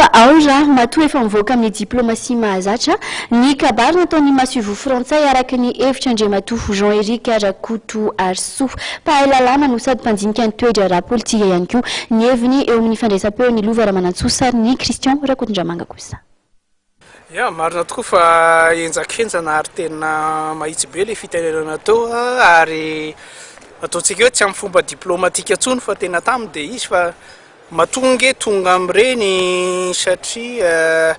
fa ao raha matoa efa mivoaka amin'ny diplomasia mahazatra ny kabary nataon'ny masoivoho frantsay, araka ny hevitra Andriamatoa Jean Eric Rakotoarisoa, mpahay lalàna no sady mpandinika ny toe-draharaha politika ihany koa. Ny heviny eo amin'ny fandraisam-peo ny Lova Ramanantsoa, sarin'i Christian Rakotondramanga kosa. Ya, marina tokoa fa henjakenjana ary tena mahitsy be ilay fitenenana teo, ary ataontsika hoe tsy amin'ny fomba diplomatika intsony fa tena taminy dia izy fa matoa ange tonga amin'ireny satria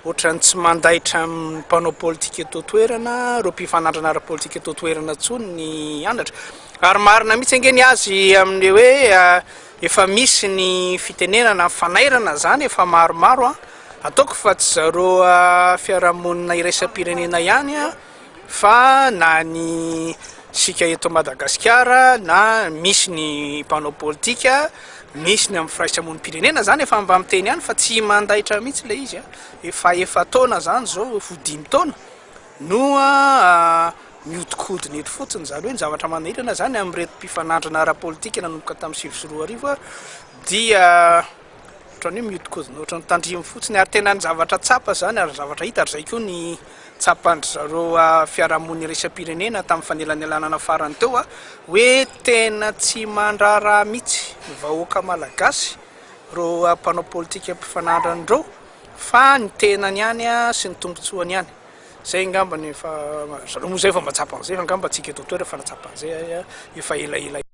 ohatran'ny tsy mandaitra amin'ny mpanao politika eto an-toerana, ireo mpifanandrina ara-politika eto an-toerana intsony ny anatra. Ary marina mihitsy ange ny azy amin'ny hoe efa misy ny fitenenana, fanairana izany efa maromaro. Ataoko fa tsy zareo fiarahamonina iraisam-pirenena ihany fa na ny isika eto Madagasikara, na misy ny mpanao politika, misy ny amin'ny firaisamonim-pirenena zany efa mba miteny ihany fa tsy mandaitra mihitsy ilay izy. Efa 4 taona zany zao, efa ho 5 taona no mihodinkodina eto fotsiny. Zany hoe ny zavatra manahirana zany amin'ireto mpifanandrina ara-politika nanomboka tamin'ny 2009 dia ohatran'ny hoe mihodinkodina ohatran'ny tandrimo fotsiny. Ary tena ny zavatra tsapa zany ary ny zavatra hita ary zay koa ny tsapan-dry zareo fiarahamonina iraisam-pirenena tamin'ny fanelanelanana farany teo hoe tena tsy mandraharaha mihitsy ny vahoaka malagasy ireo mpanao politika mpifanandrina ireo, fa ny tenany ihany sy ny tombontsoany ihany. Zay angamba ny efa zareo moa zay efa mba tsapa an'izay, fa angamba tsika eto an-toerana efa natsapa an'izay efa elaela.